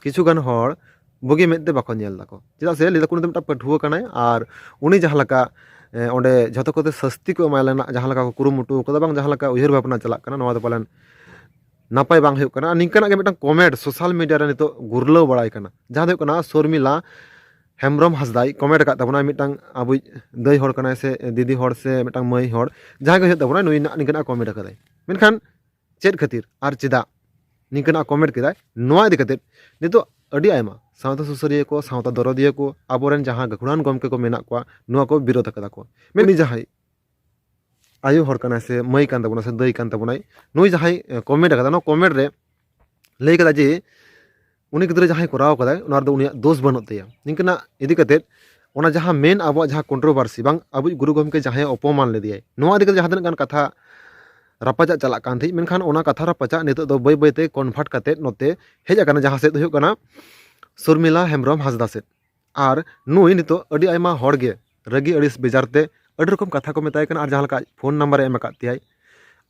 ᱠᱤᱪᱷᱩ ᱜᱟᱱ ᱦᱚᱲ ᱵᱩᱜᱤ ᱢᱮᱫ ᱛᱮ ᱵᱟᱠᱚ ᱧᱮᱞ ᱫᱟᱠᱚ᱾ ᱪᱮᱫᱟᱜ ᱥᱮ ᱞᱟᱹᱭ ᱫᱟᱠᱚ ᱩᱱᱤ ᱫᱚ ᱢᱤᱫᱴᱟᱝ ᱯᱟᱹᱴᱷᱩᱣᱟᱹ ᱠᱟᱱᱟᱭ, ᱟᱨ ᱩᱱᱤ ᱡᱟᱦᱟᱸ ᱞᱮᱠᱟ, ᱮ, ᱚᱸᱰᱮ ᱡᱷᱚᱛᱚ ᱠᱚᱛᱮ ᱥᱟᱹᱥᱛᱤ ᱠᱚ ᱮᱢᱟᱭ ᱞᱮᱱᱟ, ᱡᱟᱦᱟᱸ ᱞᱮᱠᱟ ᱠᱚ ᱠᱩᱨᱩᱢᱩᱴᱩ ᱠᱟᱫᱟ, ᱵᱟᱝ ᱡᱟᱦᱟᱸ ᱞᱮᱠᱟ ᱩᱭᱦᱟᱹᱨ ᱵᱷᱟᱵᱽᱱᱟ ᱪᱟᱞᱟᱜ ᱠᱟᱱᱟ, ᱱᱚᱣᱟ ᱫᱚ ᱯᱟᱞᱮᱱ ᱱᱟᱯᱟᱭ ᱵᱟᱝ ᱦᱩᱭᱩᱜ ᱠᱟᱱᱟ᱾ ᱟᱨ ᱱᱤᱝᱠᱟᱱᱟᱜ ᱜᱮ ᱢᱤᱫᱴᱟᱝ comment social media ᱨᱮ ᱱᱤᱛᱚᱜ ᱜᱩᱨᱞᱟᱹᱣ ᱵᱟᱲᱟᱭ ᱠᱟᱱᱟ, ᱡᱟᱦᱟᱸ ᱫᱚ ᱦᱩᱭᱩᱜ ᱠᱟᱱᱟ ᱥᱚᱨᱢᱤᱞᱟ ᱦᱮᱢᱵᱨᱚᱢ ᱦᱟᱸᱥᱫᱟᱭ comment ᱟᱠᱟᱫ ᱛᱟᱵᱚᱱᱟᱭ, ᱢᱤᱫᱴᱟᱝ ᱟᱵᱚᱭᱤᱡ ᱫᱟᱹᱭ ᱦᱚᱲ ᱠᱟᱱᱟᱭ ᱥᱮ ᱫᱤᱫᱤ ᱦᱚᱲ ᱥᱮ ᱢᱤᱫᱴᱟᱝ ᱢᱟᱹᱭ ᱦᱚᱲ, ᱡᱟᱦᱟᱸᱭ ᱜᱮ ᱦᱩᱭᱩᱜ ᱛᱟᱵᱚᱱᱟᱭ, ᱱᱩᱭ ᱱᱟᱜ ᱱᱤᱝᱠᱟᱱᱟᱜ comment ᱟᱠᱟᱫᱟᱭ᱾ ᱢᱮᱱᱠᱷᱟᱱ ᱪᱮᱫ ᱠᱷᱟᱹᱛᱤᱨ ᱟᱨ ᱪᱮᱫᱟᱜ ᱱᱤᱝᱠᱟᱹᱱᱟᱜ comment ᱠᱮᱫᱟᱭ, ᱱᱚᱣᱟ ᱤᱫᱤ ᱠᱟᱛᱮᱫ ᱱᱤᱛᱚᱜ ᱟᱹᱰᱤ ᱟᱭᱢᱟ ᱥᱟᱶᱛᱟ ᱥᱩᱥᱟᱹᱨᱤᱭᱟᱹ ᱠᱚ, ᱥᱟᱶᱛᱟ ᱫᱚᱨᱚᱫᱤᱭᱟᱹ ᱠᱚ, ᱟᱵᱚᱨᱮᱱ ᱡᱟᱦᱟᱸ ᱜᱟᱹᱠᱷᱩᱲᱟᱱ ᱜᱚᱢᱠᱮ ᱠᱚ ᱢᱮᱱᱟᱜ ᱠᱚᱣᱟ, ᱱᱚᱣᱟ ᱠᱚ ᱵᱤᱨᱳᱫ ᱟᱠᱟᱫᱟ ᱠᱚ᱾ ᱩᱱᱤ ᱡᱟᱦᱟᱸᱭ ᱟᱭᱳ ᱦᱚᱲ ᱠᱟᱱᱟᱭ ᱥᱮ ᱢᱟᱹᱭ ᱠᱟᱱ ᱛᱟᱵᱚᱱᱟ ᱥᱮ ᱫᱟᱹᱭ ᱠᱟᱱ ᱛᱟᱵᱚᱱᱟᱭ, ᱱᱩᱭ ᱡᱟᱦᱟᱸᱭ, ᱮ, comment ᱟᱠᱟᱫᱟ, ᱱᱚᱣᱟ comment ᱨᱮ ᱞᱟᱹᱭ ᱠᱟᱫᱟ ᱡᱮ ᱩᱱᱤ ᱜᱤᱫᱽᱨᱟᱹ ᱡᱟᱦᱟᱸᱭ ᱠᱚᱨᱟᱣ ᱠᱟᱫᱟᱭ, ᱚᱱᱟ ᱨᱮᱫᱚ ᱩᱱᱤᱭᱟᱜ ᱫᱳᱥ ᱵᱟᱹᱱᱩᱜ ᱛᱟᱭᱟ᱾ ᱱᱤᱝᱠᱟᱹᱱᱟᱜ ᱤᱫᱤ ᱠᱟᱛᱮᱫ ᱚᱱᱟ ᱡᱟᱦᱟᱸ main ᱟᱵᱚᱣᱟᱜ ᱡᱟᱦᱟᱸ controversy, ᱵᱟᱝ ᱟᱵᱚᱭᱤᱡ ᱜᱩᱨᱩ ᱜᱚᱢᱠᱮ ᱡᱟᱦᱟᱸᱭ ᱚᱯᱚᱢᱟᱱ ᱞᱮᱫᱮᱭᱟᱭ, ᱱᱚᱣᱟ ᱤᱫᱤ ᱠᱟᱛᱮᱫ ᱡᱟᱦᱟᱸ ᱛᱤᱱᱟᱹᱜ ᱜᱟᱱ ᱠᱟᱛᱷᱟ ᱨᱟᱯᱟᱪᱟᱜ ᱪᱟᱞᱟᱜ ᱠᱟᱱ ᱛᱟᱦᱮᱸᱫ, ᱢᱮᱱᱠᱷᱟᱱ ᱚᱱᱟ ᱠᱟᱛᱷᱟ ᱨᱟᱯᱟᱪᱟᱜ ᱱᱤᱛᱚᱜ ᱫᱚ ᱵᱟᱹᱭ ᱵᱟᱹᱭᱛᱮ convert ᱠᱟᱛᱮ ᱱᱚᱛᱮ ᱦᱮᱡ ᱟᱠᱟᱱᱟ, ᱡᱟᱦᱟᱸ ᱥᱮᱫ ᱦᱩᱭᱩᱜ ᱠᱟᱱᱟ ᱥᱩᱨᱢᱤᱞᱟ ᱦᱮᱢᱵᱨᱚᱢ ᱦᱟᱸᱥᱫᱟ ᱥᱮᱫ᱾ ᱟᱨ ᱱᱩᱭ ᱱᱤᱛᱚᱜ ᱟᱹᱰᱤ ᱟᱭᱢᱟ ᱦᱚᱲ ᱜᱮ ᱨᱟᱹᱜᱤ ᱟᱹᱲᱤᱥ ᱵᱮᱡᱟᱨ ᱛᱮ ᱟᱹᱰᱤ ᱨᱚᱠᱚᱢ ᱠᱟᱛᱷᱟ ᱠᱚ ᱢᱮᱛᱟᱭ ᱠᱟᱱᱟ, ᱟᱨ ᱡᱟᱦᱟᱸ ᱞᱮᱠᱟ ᱟᱡ ᱯᱷᱳᱱ ᱱᱟᱢᱵᱟᱨ ᱮ ᱮᱢ ᱟᱠᱟᱫ ᱛᱮᱭᱟᱭ,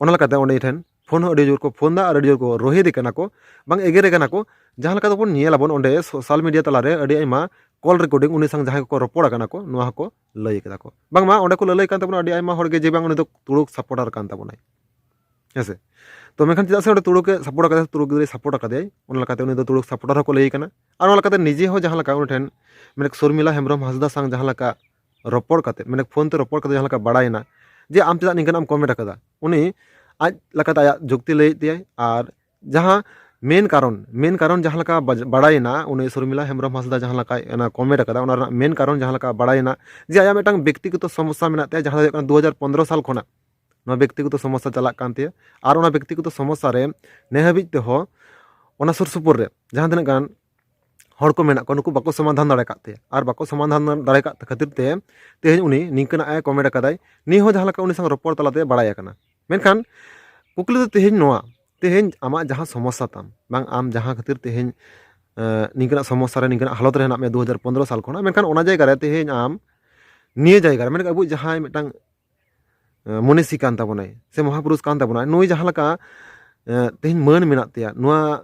ᱚᱱᱟ ᱞᱮᱠᱟᱛᱮ ᱩᱱᱤ ᱴᱷᱮᱱ ᱯᱷᱳᱱ ᱦᱚᱸ ᱟᱹᱰᱤ ᱡᱳᱨ ᱠᱚ ᱯᱷᱳᱱ ᱫᱟ ᱟᱨ ᱟᱹᱰᱤ ᱡᱳᱨ ᱠᱚ ᱨᱳᱦᱮᱫᱮ ᱠᱟᱱᱟ ᱠᱚ, ᱵᱟᱝ ᱮᱜᱮᱨᱮ ᱠᱟᱱᱟ ᱠᱚ᱾ ᱡᱟᱦᱟᱸ ᱞᱮᱠᱟ ᱫᱚᱵᱚᱱ ᱧᱮᱞ ᱟᱵᱚᱱ ᱚᱸᱰᱮ social media ᱛᱟᱞᱟᱨᱮ ᱟᱹᱰᱤ ᱟᱭᱢᱟ call recording ᱩᱱᱤ ᱥᱟᱶ ᱡᱟᱦᱟᱸᱭ ᱠᱚᱠᱚ ᱨᱚᱯᱚᱲ ᱟᱠᱟᱱᱟ ᱠᱚ, ᱱᱚᱣᱟ ᱦᱚᱸᱠᱚ ᱞᱟᱹᱭ ᱠᱟᱫᱟ ᱠᱚ᱾ ᱵᱟᱝᱢᱟ ᱚᱸᱰᱮ ᱠᱚ ᱞᱟᱹᱞᱟᱹᱭ ᱠᱟᱱ ᱛᱟᱵᱚᱱᱟ ᱟᱹᱰᱤ ᱟᱭᱢᱟ ᱦᱚᱲ ᱜᱮ ᱡᱮ ᱵᱟᱝ ᱩᱱᱤ ᱫᱚ ᱛᱩᱲᱩᱠ supporter ᱠᱟᱱ ᱛᱟᱵᱚᱱᱟᱭ, ᱦᱮᱸ ᱥᱮ᱾ ᱛᱚ ᱢᱮᱱᱠᱷᱟᱱ ᱪᱮᱫᱟᱜ ᱥᱮ ᱚᱸᱰᱮ ᱛᱩᱲᱩᱠ ᱮ support ᱟᱠᱟᱫᱟ, ᱛᱩᱲᱩᱠ ᱜᱤᱫᱽᱨᱟᱹᱭ support ᱟᱠᱟᱫᱮᱭᱟᱭ, ᱚᱱᱟ ᱞᱮᱠᱟᱛᱮ ᱩᱱᱤ ᱫᱚ ᱛᱩᱲᱩᱠ supporter ᱦᱚᱸᱠᱚ ᱞᱟᱹᱭ ᱠᱟᱱᱟ᱾ ᱟᱨ ᱚᱱᱟ ᱞᱮᱠᱟᱛᱮ ᱱᱤᱡᱮ ᱦᱚᱸ ᱡᱟᱦᱟᱸ ᱞᱮᱠᱟ ᱩᱱᱤ ᱴᱷᱮᱱ, ᱢᱟᱱᱮ ᱥᱩᱨᱢᱤᱞᱟ ᱦᱮᱢᱵᱨᱚᱢ ᱦᱟᱸᱥᱫᱟ ᱥᱟᱶ ᱡᱟᱦᱟᱸ ᱞᱮᱠᱟ ᱨᱚᱯᱚᱲ ᱠᱟᱛᱮ, ᱢᱟᱱᱮ ᱯᱷᱳᱱ ᱛᱮ ᱨᱚᱯᱚᱲ ᱠᱟᱛᱮ ᱡᱟᱦᱟᱸ ᱞᱮᱠᱟ ᱵᱟᱲᱟᱭᱮᱱᱟ ᱡᱮ ᱟᱢ ᱪᱮᱫᱟᱜ ᱱᱤᱝᱠᱟᱹᱱᱟᱜ ᱮᱢ comment ᱟᱠᱟᱫᱟ, ᱩᱱᱤ ᱟᱡ ᱞᱮᱠᱟᱛᱮ ᱟᱭᱟᱜ ᱡᱩᱠᱛᱤ ᱞᱟᱹᱭᱮᱫ ᱛᱮᱭᱟᱭ᱾ ᱟᱨ ᱡᱟᱦᱟᱸ main ᱠᱟᱨᱚᱱ, main ᱠᱟᱨᱚᱱ ᱡᱟᱦᱟᱸ ᱞᱮᱠᱟ ᱵᱟᱡ-, ᱵᱟᱲᱟᱭᱮᱱᱟ, ᱩᱱᱤ ᱥᱩᱨᱢᱤᱞᱟ ᱦᱮᱢᱵᱨᱚᱢ ᱦᱟᱸᱥᱫᱟ ᱡᱟᱦᱟᱸ ᱞᱮᱠᱟᱭ ᱚᱱᱟ comment ᱟᱠᱟᱫᱟ, ᱚᱱᱟ ᱨᱮᱱᱟᱜ main ᱠᱟᱨᱚᱱ ᱡᱟᱦᱟᱸ ᱞᱮᱠᱟ ᱵᱟᱲᱟᱭᱮᱱᱟ ᱡᱮ ᱟᱭᱟᱜ ᱢᱤᱫᱴᱟᱝ ᱵᱮᱠᱛᱤᱜᱚᱛᱚ ᱥᱚᱢᱚᱥᱥᱟ ᱢᱮᱱᱟᱜ ᱛᱟᱭᱟ, ᱡᱟᱦᱟᱸ ᱫᱚ ᱦᱩᱭᱩᱜ ᱠᱟᱱᱟ ᱫᱩ ᱦᱟᱡᱟᱨ ᱯᱚᱱᱫᱽᱨᱚ ᱥᱟᱞ ᱠᱷᱚᱱᱟᱜ ᱱᱚᱣᱟ ᱵᱮᱠᱛᱤᱜᱚᱛᱚ ᱥᱚᱢᱚᱥᱥᱟ ᱪᱟᱞᱟᱜ ᱠᱟᱱ ᱛᱟᱭᱟ᱾ ᱟᱨ ᱚᱱᱟ ᱵᱮᱠᱛᱤᱜᱚᱛᱚ ᱥᱚᱢᱚᱥᱥᱟ ᱨᱮ ᱱᱮ ᱦᱟᱹᱵᱤᱡ ᱛᱮᱦᱚᱸ ᱚᱱᱟ ᱥᱩᱨ ᱥᱩᱯᱩᱨ ᱨᱮ ᱡᱟᱦᱟᱸ ᱛᱤᱱᱟᱹᱜ ᱜᱟᱱ ᱦᱚᱲ ᱠᱚ ᱢᱮᱱᱟᱜ ᱠᱚᱣᱟ, ᱱᱩᱠᱩ ᱵᱟᱠᱚ ᱥᱚᱢᱟᱫᱷᱟᱱ ᱫᱟᱲᱮ ᱠᱟᱫ ᱛᱟᱭᱟ᱾ ᱟᱨ ᱵᱟᱠᱚ ᱥᱚᱢᱟᱫᱷᱟᱱ ᱫᱟᱲᱮ ᱠᱟᱫ ᱠᱷᱟᱹᱛᱤᱨ ᱛᱮ ᱛᱮᱦᱮᱧ ᱩᱱᱤ ᱱᱤᱝᱠᱟᱹᱱᱟᱜ ᱮ comment ᱟᱠᱟᱫᱟᱭ᱾ ᱱᱤᱭᱟᱹ ᱦᱚᱸ ᱡᱟᱦᱟᱸ ᱞᱮᱠᱟ ᱩᱱᱤ ᱥᱟᱶ ᱨᱚᱯᱚᱲ ᱛᱟᱞᱟᱛᱮ ᱵᱟᱲᱟᱭ ᱟᱠᱟᱱᱟ᱾ ᱢᱮᱱᱠᱷᱟᱱ ᱠᱩᱠᱞᱤ ᱫᱚ ᱛᱮᱦᱮᱧ ᱱᱚᱣᱟ, ᱛᱮᱦᱮᱧ ᱟᱢᱟᱜ ᱡᱟᱦᱟᱸ ᱥᱚᱢᱚᱥᱥᱟ ᱛᱟᱢ, ᱵᱟᱝ ᱟᱢ ᱡᱟᱦᱟᱸ ᱠᱷᱟᱹᱛᱤᱨ ᱛᱮᱦᱮᱧ, ᱮᱸ, ᱱᱤᱝᱠᱟᱹᱱᱟᱜ ᱥᱚᱢᱚᱥᱥᱟ ᱨᱮ, ᱱᱤᱝᱠᱟᱹᱱᱟᱜ ᱦᱟᱞᱚᱛ ᱨᱮ ᱦᱮᱱᱟᱜ ᱢᱮᱭᱟ ᱫᱩ ᱦᱟᱡᱟᱨ ᱯᱚᱱᱫᱽᱨᱚ ᱥᱟᱞ ᱠᱷᱚᱱᱟᱜ, ᱢᱮᱱᱠᱷᱟᱱ ᱚᱱᱟ ᱡᱟᱭᱜᱟ ᱨᱮ ᱛᱮᱦᱮᱧ ᱟᱢ ᱱᱤᱭᱟᱹ ᱡᱟᱭᱜᱟ ᱨᱮ, ᱢᱮᱱᱠᱷᱟᱱ ᱟᱵᱚᱭᱤᱡ ᱡᱟᱦᱟᱸᱭ ᱢᱤᱫᱴᱟᱝ, ᱮᱸ, ᱢᱚᱱᱤᱥᱤ ᱠᱟᱱ ᱛᱟᱵᱚᱱᱟᱭ ᱥᱮ ᱢᱚᱦᱟᱯᱩᱨᱩᱥ ᱠᱟᱱ ᱛᱟᱵᱚᱱᱟᱭ, ᱱᱩᱭ ᱡᱟᱦᱟᱸ ᱞᱮᱠᱟ, ᱮᱸ, ᱛᱮᱦᱮᱧ ᱢᱟᱹᱱ ᱢᱮᱱᱟᱜ ᱛᱟᱭᱟ, ᱱᱚᱣᱟ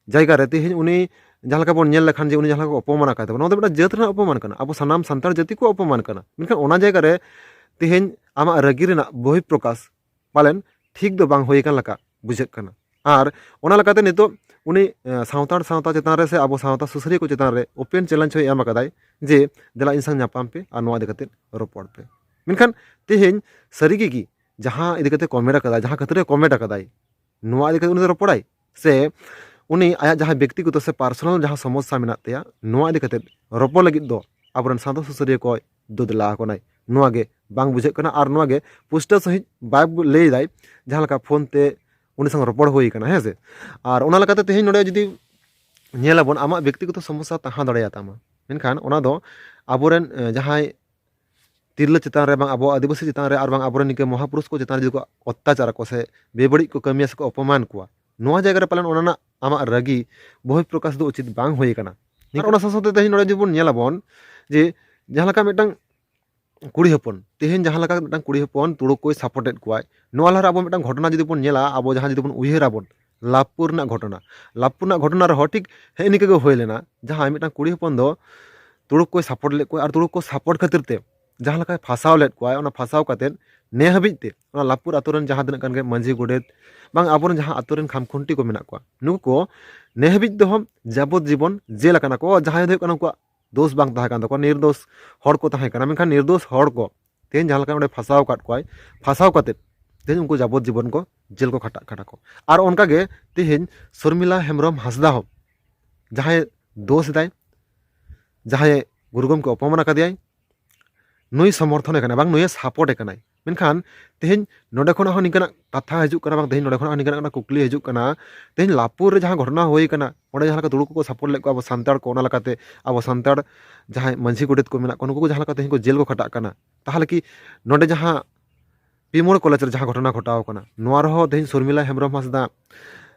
ᱡᱟᱭᱜᱟ ᱨᱮ ᱛᱮᱦᱮᱧ ᱩᱱᱤ ᱡᱟᱦᱟᱸ ᱞᱮᱠᱟ ᱵᱚᱱ ᱧᱮᱞ ᱞᱮᱠᱷᱟᱱ ᱡᱮ ᱩᱱᱤ ᱡᱟᱦᱟᱸ ᱞᱮᱠᱟ ᱠᱚ ᱚᱯᱚᱢᱟᱱ ᱟᱠᱟᱫ ᱛᱟᱵᱚᱱᱟ, ᱱᱚᱣᱟ ᱫᱚ ᱢᱤᱫᱴᱟᱝ ᱡᱟᱹᱛ ᱨᱮᱱᱟᱜ ᱚᱯᱚᱢᱟᱱ ᱠᱟᱱᱟ, ᱟᱵᱚ ᱥᱟᱱᱟᱢ ᱥᱟᱱᱛᱟᱲ ᱡᱟᱹᱛᱤ ᱠᱚ ᱚᱯᱚᱢᱟᱱ ᱠᱟᱱᱟ᱾ ᱢᱮᱱᱠᱷᱟᱱ ᱚᱱᱟ ᱡᱟᱭᱜᱟ ᱨᱮ ᱛᱮᱦᱮᱧ ᱟᱢᱟᱜ ᱨᱟᱹᱜᱤ ᱨᱮᱱᱟᱜ ᱵᱚᱦᱤ ᱯᱨᱚᱠᱟᱥ ᱯᱟᱞᱮᱱ ᱴᱷᱤᱠ ᱫᱚ ᱵᱟᱝ ᱦᱩᱭ ᱟᱠᱟᱱ ᱞᱮᱠᱟ ᱵᱩᱡᱷᱟᱹᱜ ᱠᱟᱱᱟ᱾ ᱟᱨ ᱚᱱᱟ ᱞᱮᱠᱟᱛᱮ ᱱᱤᱛᱚᱜ ᱩᱱᱤ, ᱮ, ᱥᱟᱶᱛᱟᱲ ᱥᱟᱶᱛᱟ ᱪᱮᱛᱟᱱ ᱨᱮ ᱥᱮ ᱟᱵᱚ ᱥᱟᱶᱛᱟ ᱥᱩᱥᱟᱹᱨᱤᱭᱟᱹ ᱠᱚ ᱪᱮᱛᱟᱱ ᱨᱮ open challenge ᱦᱚᱸᱭ ᱮᱢ ᱟᱠᱟᱫᱟᱭ ᱡᱮ, "ᱫᱮᱞᱟ ᱤᱧ ᱥᱟᱶ ᱧᱟᱯᱟᱢ ᱯᱮ ᱟᱨ ᱱᱚᱣᱟ ᱤᱫᱤ ᱠᱟᱛᱮ ᱨᱚᱯᱚᱲ ᱯᱮ᱾" ᱢᱮᱱᱠᱷᱟᱱ ᱛᱮᱦᱮᱧ ᱥᱟᱹᱨᱤ ᱜᱮ ᱠᱤ ᱡᱟᱦᱟᱸ ᱤᱫᱤ ᱠᱟᱛᱮ comment ᱟᱠᱟᱫᱟᱭ, ᱡᱟᱦᱟᱸ ᱠᱷᱟᱹᱛᱤᱨ ᱮ comment ᱟᱠᱟᱫᱟᱭ, ᱱᱚᱣᱟ ᱤᱫᱤ ᱠᱟᱛᱮ ᱩᱱᱤ ᱫᱚ ᱨᱚᱯᱚᱲᱟᱭ, ᱥᱮ ᱩᱱᱤ ᱟᱭᱟᱜ ᱡᱟᱦᱟᱸ ᱵᱮᱠᱛᱤᱜᱚᱛᱚ ᱥᱮ personal ᱡᱟᱦᱟᱸ ᱥᱚᱢᱚᱥᱥᱟ ᱢᱮᱱᱟᱜ ᱛᱟᱭᱟ, ᱱᱚᱣᱟ ᱤᱫᱤ ᱠᱟᱛᱮ ᱨᱚᱯᱚᱲ ᱞᱟᱹᱜᱤᱫ ᱫᱚ ᱟᱵᱚᱨᱮᱱ ᱥᱟᱶᱛᱟ ᱥᱩᱥᱟᱹᱨᱤᱭᱟᱹ ᱠᱚ ᱫᱩᱫᱽᱞᱟ ᱟᱠᱚ ᱠᱟᱱᱟᱭ? ᱱᱚᱣᱟ ᱜᱮ ᱵᱟᱝ ᱵᱩᱡᱷᱟᱹᱜ ᱠᱟᱱᱟ᱾ ᱟᱨ ᱱᱚᱣᱟ ᱜᱮ ᱯᱩᱥᱴᱟᱹᱣ ᱥᱟᱺᱦᱤᱡ ᱵᱟᱭ ᱵᱩ-, ᱞᱟᱹᱭ ᱫᱟᱭ, ᱡᱟᱦᱟᱸ ᱞᱮᱠᱟ ᱯᱷᱳᱱ ᱛᱮ ᱩᱱᱤ ᱥᱟᱶ ᱨᱚᱯᱚᱲ ᱦᱩᱭ ᱠᱟᱱᱟ, ᱦᱮᱸ ᱥᱮ? ᱟᱨ ᱚᱱᱟ ᱞᱮᱠᱟᱛᱮ ᱛᱮᱦᱮᱧ ᱱᱚᱰᱮ ᱡᱩᱫᱤ ᱧᱮᱞ ᱟᱵᱚᱱ, ᱟᱢᱟᱜ ᱵᱮᱠᱛᱤᱜᱚᱛᱚ ᱥᱚᱢᱚᱥᱥᱟ ᱛᱟᱦᱮᱸ ᱫᱟᱲᱮᱭᱟᱛᱟᱢᱟ, ᱢᱮᱱᱠᱷᱟᱱ ᱚᱱᱟ ᱫᱚ ᱟᱵᱚᱨᱮᱱ, ᱮ, ᱡᱟᱦᱟᱸᱭ ᱛᱤᱨᱞᱟᱹ ᱪᱮᱛᱟᱱ ᱨᱮ, ᱵᱟᱝ ᱟᱵᱚ ᱟᱹᱫᱤᱵᱟᱹᱥᱤ ᱪᱮᱛᱟᱱ ᱨᱮ, ᱟᱨ ᱵᱟᱝ ᱟᱵᱚᱨᱮᱱ ᱱᱤᱝᱠᱟᱹ ᱢᱚᱦᱟᱯᱩᱨᱩᱥ ᱠᱚ ᱪᱮᱛᱟᱱ ᱨᱮ ᱡᱩᱫᱤ ᱠᱚ ᱚᱛᱛᱟᱪᱟᱨ ᱟᱠᱚ ᱥᱮ ᱵᱮᱵᱟᱹᱲᱤᱡ ᱠᱚ ᱠᱟᱹᱢᱤᱭᱟ ᱥᱮ ᱠᱚ ᱚᱯᱚᱢᱟᱱ ᱠᱚᱣᱟ, ᱱᱚᱣᱟ ᱡᱟᱭᱜᱟ ᱨᱮ ᱯᱟᱞᱮᱱ ᱚᱱᱟ ᱨᱮᱱᱟᱜ ᱟᱢᱟᱜ ᱨᱟᱹᱜᱤ ᱵᱚᱦᱤ ᱯᱨᱚᱠᱟᱥ ᱫᱚ ᱩᱪᱤᱛ ᱵᱟᱝ ᱦᱩᱭ ᱟᱠᱟᱱᱟ᱾ ᱟᱨ ᱚᱱᱟ ᱥᱟᱶ ᱥᱟᱶᱛᱮ ᱛᱮᱦᱮᱧ ᱱᱚᱰᱮ ᱡᱩᱫᱤ ᱵᱚᱱ ᱧᱮᱞᱟᱵᱚᱱ ᱡᱮ ᱡᱟᱦᱟᱸ ᱞᱮᱠᱟ ᱢᱤᱫᱴᱟᱝ ᱠᱩᱲᱤ ᱦᱚᱯᱚᱱ, ᱛᱮᱦᱮᱧ ᱡᱟᱦᱟᱸ ᱞᱮᱠᱟ ᱢᱤᱫᱴᱟᱝ ᱠᱩᱲᱤ ᱦᱚᱯᱚᱱ ᱛᱩᱲᱩᱠ ᱠᱚᱭ ᱥᱟᱯᱳᱨᱴ ᱮᱫ ᱠᱚᱣᱟᱭ, ᱱᱚᱣᱟ ᱞᱟᱦᱟᱨᱮ ᱟᱵᱚ ᱢᱤᱫᱴᱟᱝ ᱜᱷᱚᱴᱚᱱᱟ ᱡᱩᱫᱤ ᱵᱚᱱ ᱧᱮᱞᱟ, ᱟᱵᱚ ᱡᱟᱦᱟᱸ ᱡᱩᱫᱤ ᱵᱚᱱ ᱩᱭᱦᱟᱹᱨᱟᱵᱚᱱ ᱞᱟᱵᱷᱯᱩᱨ ᱨᱮᱱᱟᱜ ᱜᱷᱚᱴᱚᱱᱟ, ᱞᱟᱵᱷᱯᱩᱨ ᱨᱮᱱᱟᱜ ᱜᱷᱚᱴᱚᱱᱟ ᱨᱮᱦᱚᱸ ᱴᱷᱤᱠ ᱦᱮᱸ ᱱᱤᱝᱠᱟᱹ ᱜᱮ ᱦᱩᱭ ᱞᱮᱱᱟ᱾ ᱡᱟᱦᱟᱸᱭ ᱢᱤᱫᱴᱟᱝ ᱠᱩᱲᱤ ᱦᱚᱯᱚᱱ ᱫᱚ ᱛᱩᱲᱩᱠ ᱠᱚᱭ ᱥᱟᱯᱳᱨᱴ ᱞᱮᱫ ᱠᱚᱣᱟ ᱟᱨ ᱛᱩᱲᱩᱠ ᱠᱚ ᱥᱟᱯᱳᱨᱴ ᱠᱷᱟᱹᱛᱤᱨ ᱛᱮ ᱡᱟᱦᱟᱸ ᱞᱮᱠᱟᱭ ᱯᱷᱟᱸᱥᱟᱣ ᱞᱮᱫ ᱠᱚᱣᱟᱭ, ᱚᱱᱟ ᱯᱷᱟᱸᱥᱟᱣ ᱠᱟᱛᱮᱫ ᱱᱮ ᱦᱟᱹᱵᱤᱡ ᱛᱮ ᱚᱱᱟ ᱞᱟᱵᱷᱯᱩᱨ ᱟᱛᱳ ᱨᱮᱱ ᱡᱟᱦᱟᱸ ᱛᱤᱱᱟᱹᱜ ᱜᱟᱱ ᱜᱮ ᱢᱟᱹᱡᱷᱤ ᱜᱚᱰᱮᱛ ᱵᱟᱝ ᱟᱵᱚᱨᱮᱱ ᱡᱟᱦᱟᱸ ᱟᱛᱳ ᱨᱮᱱ ᱠᱷᱟᱢᱠᱷᱩᱱᱴᱤ ᱠᱚ ᱢᱮᱱᱟᱜ ᱠᱚᱣᱟ, ᱱᱩᱠᱩ ᱠᱚ ᱱᱮ ᱦᱟᱹᱵᱤᱡ ᱛᱮᱦᱚᱸ ᱡᱟᱵᱚᱛ ᱡᱤᱵᱚᱱ ᱡᱮᱞ ᱟᱠᱟᱱᱟ ᱠᱚ, ᱡᱟᱦᱟᱸᱭ ᱫᱚ ᱦᱩᱭᱩᱜ ᱠᱟᱱᱟ ᱩᱱᱠᱩᱣᱟᱜ ᱫᱳᱥ ᱵᱟᱝ ᱛᱟᱦᱮᱸ ᱠᱟᱱ ᱛᱟᱠᱚᱣᱟ, ᱱᱤᱨᱫᱳᱥ ᱦᱚᱲ ᱠᱚ ᱛᱟᱦᱮᱸ ᱠᱟᱱᱟ᱾ ᱢᱮᱱᱠᱷᱟᱱ ᱱᱤᱨᱫᱳᱥ ᱦᱚᱲ ᱠᱚ ᱛᱮᱦᱮᱧ ᱡᱟᱦᱟᱸ ᱞᱮᱠᱟ ᱚᱸᱰᱮ ᱯᱷᱟᱸᱥᱟᱣ ᱟᱠᱟᱫ ᱠᱚᱣᱟᱭ, ᱯᱷᱟᱸᱥᱟᱣ ᱠᱟᱛᱮᱫ ᱛᱮᱦᱮᱧ ᱩᱱᱠᱩ ᱡᱟᱵᱚᱛ ᱡᱤᱵᱚᱱ ᱠᱚ ᱡᱮᱞ ᱠᱚ ᱠᱷᱟᱴᱟᱜ ᱠᱟᱱᱟ ᱠᱚ᱾ ᱟᱨ ᱚᱱᱠᱟᱜᱮ ᱛᱮᱦᱮᱧ ᱥᱚᱨᱢᱤᱞᱟ ᱦᱮᱢᱵᱨᱚᱢ ᱦᱟᱸᱥᱫᱟ ᱦᱚᱸ ᱡᱟᱦᱟᱸᱭ ᱫᱳᱥ ᱮᱫᱟᱭ, ᱡᱟᱦᱟᱸᱭ ᱜᱩᱨᱩ ᱜᱚᱢᱠᱮ ᱚᱯᱚᱢᱟᱱ ᱟᱠᱟᱫᱮᱭᱟᱭ, ᱱᱩᱭ ᱥᱚᱢᱚᱨᱛᱷᱚᱱᱮ ᱠᱟᱱᱟᱭ, ᱵᱟᱝ ᱱᱩᱭᱮ ᱥᱟᱯᱳᱨᱴᱮ ᱠᱟᱱᱟᱭ᱾ ᱢᱮᱱᱠᱷᱟᱱ ᱛᱮᱦᱮᱧ ᱱᱚᱰᱮ ᱠᱷᱚᱱᱟᱜ ᱦᱚᱸ ᱱᱤᱝᱠᱟᱱᱟᱜ ᱠᱟᱛᱷᱟ ᱦᱤᱡᱩᱜ ᱠᱟᱱᱟ, ᱵᱟᱝ ᱛᱮᱦᱮᱧ ᱱᱚᱰᱮ ᱠᱷᱚᱱᱟᱜ ᱦᱚᱸ ᱱᱤᱝᱠᱟᱱᱟᱜ ᱠᱩᱠᱞᱤ ᱦᱤᱡᱩᱜ ᱠᱟᱱᱟ, ᱛᱮᱦᱮᱧ ᱞᱟᱵᱷᱯᱩᱨ ᱨᱮ ᱡᱟᱦᱟᱸ ᱜᱷᱚᱴᱚᱱᱟ ᱦᱩᱭ ᱠᱟᱱᱟ, ᱚᱸᱰᱮ ᱡᱟᱦᱟᱸ ᱞᱮᱠᱟ ᱛᱩᱲᱩᱠ ᱠᱚᱠᱚ ᱥᱟᱯᱳᱨᱴ ᱞᱮᱫ ᱠᱚᱣᱟ ᱟᱵᱚ ᱥᱟᱱᱛᱟᱲ ᱠᱚ, ᱚᱱᱟ ᱞᱮᱠᱟᱛᱮ ᱟᱵᱚ ᱥᱟᱱᱛᱟᱲ ᱡᱟᱦᱟᱸᱭ ᱢᱟᱹᱡᱷᱤ ᱜᱚᱰᱮᱛ ᱠᱚ ᱢᱮᱱᱟᱜ ᱠᱚᱣᱟ, ᱱᱩᱠᱩ ᱠᱚ ᱡᱟᱦᱟᱸ ᱞᱮᱠᱟ ᱛᱮᱦᱮᱧ ᱠᱚ ᱡᱮᱞ ᱠᱚ ᱠᱷᱟᱴᱟᱜ ᱠᱟᱱᱟ, ᱛᱟᱦᱚᱞᱮ ᱠᱤ ᱱᱚᱰᱮ ᱡᱟᱦᱟᱸ ᱯᱤ ᱢᱳᱲ ᱠᱚᱞᱮᱡᱽ ᱨᱮ ᱡᱟᱦᱟᱸ ᱜᱷᱚᱴᱚᱱᱟ ᱜᱷᱚᱴᱟᱣ ᱠᱟᱱᱟ, ᱱᱚᱣᱟ ᱨᱮᱦᱚᱸ ᱛᱮᱦᱮᱧ ᱥᱚᱨᱢᱤᱞᱟ ᱦᱮᱢᱵᱨᱚᱢ ᱦᱟᱸᱥᱫᱟ